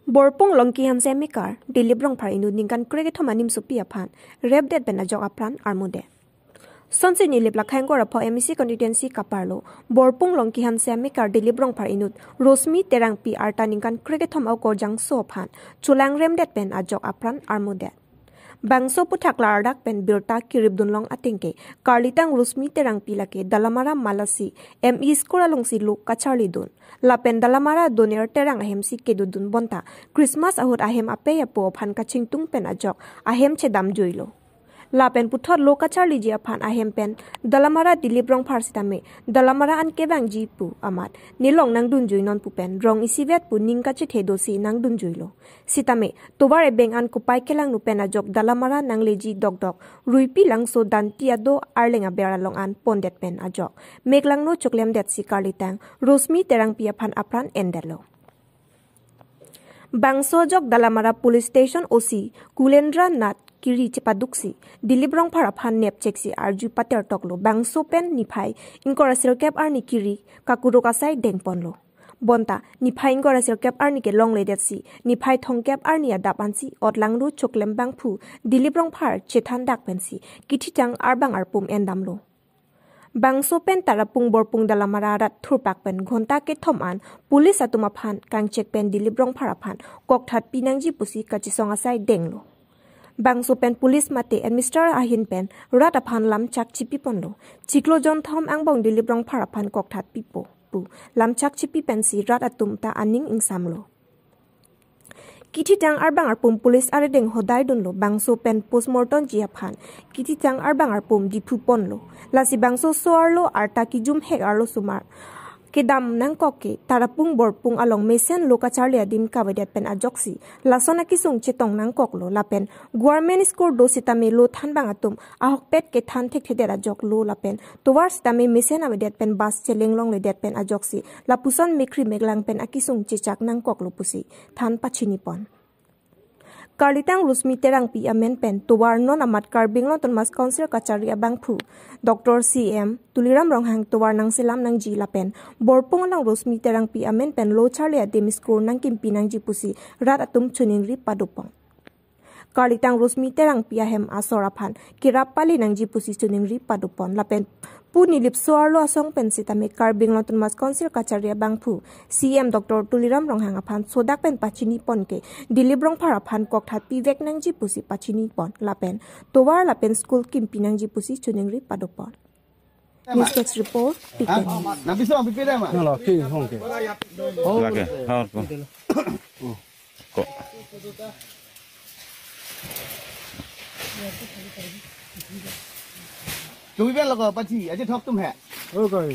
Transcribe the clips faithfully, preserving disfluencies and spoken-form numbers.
Borpung Longki Hanse amekar Dilip Rongphar inut ningkan krekethom animsopi aphan repdet pen ajok apran armudet. Sonsi Nilip Lakhaingkor apho M A C constituency kaparlo Borpung Longki Hanse amekar Dilip Rongphar inut Rosmi Terangpi arta ningkan krekethom akorjangso aphan cholangremdet pen ajok apran armudet. Bangso aputhak klardak pen birta kiripdunlong atengke karlitang Rosmi Terangpi lake Dalamara Malasi M E school alongsi lo kacharlidun. Lapen Dalamara Doner Terang ahemsi kedodun bonta Christmas ahut ahem apei apo aphan kachingtung pen ajok ahem chedamjuilo. Lapen puthot lo kacharliji aphan ahem pen Dalamara Dilip Rongphar sitame Dalamara an kevangji pu amat nelong nangdunjui non pu pen rong isivet pu ning kachethe dosi nangdunjuilo. Sitame tovar ebeng an kopai kelangno pen ajok Dalamara nangleji dokdok Ruipi Langso Danti ado arleng aber along an pondet pen ajok meklangno choklemdetsi karlitang Rosmi Terangpi aphan apran endetlo. Bangso ajok Dalamara Police Station O C Kulendra Nath Kiri chepaduksi Dilip Rongphar aphan nepcheksi arju patertoklo. Bangso pen niphai ingkoi ra sirkep arni kiri kakuruk asai dengponlo. Bonta niphai ingkoi ra sirkep arni kelongledetsi niphai thomkep arni adap ansi otlangno choklem bangphu Dilip Rongphar chethandak pensi kithitang arbang arpum endamlo. Bangso pen Tarapung Borpung Dalamara rat thurpak pen ghonta kethom an police atum aphan kangchek pen Dilip Rongphar aphan kokthat pinangji pusi kachesong asai denglo. Bangso pen police mate administrator ahin pen rat aphan lamchak chipiponlo. Chiklo jonthom angbong Dilip Rongphar aphan kokthat pipo pu lamchak chipi pensi rat atum ta aning ingsamlo. Kithitang arbang arpum police arideng hodai dunlo. Bangso pen postmortemji aphan kithitang arbang arpum Diphu ponlo. Lasi bangso so-arlo arta kijumhek arlosomar kedam nangkok ke Tarapung Borpung along mesen lo kacharli adim kavedet pen ajoksi lason akesung chetong nangkoklo. Lapen government school do sitame lo thanbang atum ahokpet kethan thekthedet ajoklo. Lapen tovar sitame mesen avedet pen bus chelenglongledet pen ajoksi lapuson mekhri meklang pen akesung chechak nangkoklo pusi than pachinipon. Karlitang Rosmi Terangpi amen pen tovar non amat Karbi Anglong Autonomous Council kachari abangphu Doctor C M Tuliram Ronghang tovar nangselam nangji lapen Borpung along Rosmi Terangpi amen pen lo charli adim school nangkimpi nangji pusi rat atum choningri padopon. Karlitang Rosmi Terangpi ahem asor aphan kerap pali nangji pusi choningri padopon. Lapen pu Nilip so-arlo asong pen sitame Karbi Anglong Autonomous Council kachari abangphu C M Doctor Tuliram Ronghang aphan sodak pen pachinipon ke Dilip Rongphar aphan kokthat pivek nangji pusi pachinipon. Lapen tovar lapen school kimpi nangji pusi choningri padopon. News Desk report, Piten. Nang biso ang pipira ma? Nang laki hong ke. Laki, hong ko. Ko. Tumi pen loko pachi, aje thok tum he. Okay.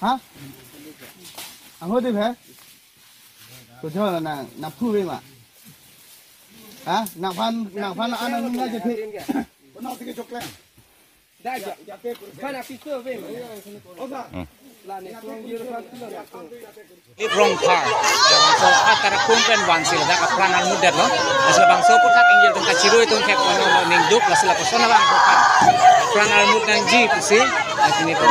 Ha? Ang ho de he? Ko jo na, na phu ve ma. Ha? Nangphan, nangphan ana nung aje the. Ko na sige chokle. Dilip Rongphar, so, a Tarapung pen vansi ladak apran armudetlo. Lasi labangso aputhak ingjir atum kachirui atum thek kono lo ningduk, lasi lapuson abang apran armut nangji pusi, atini pun.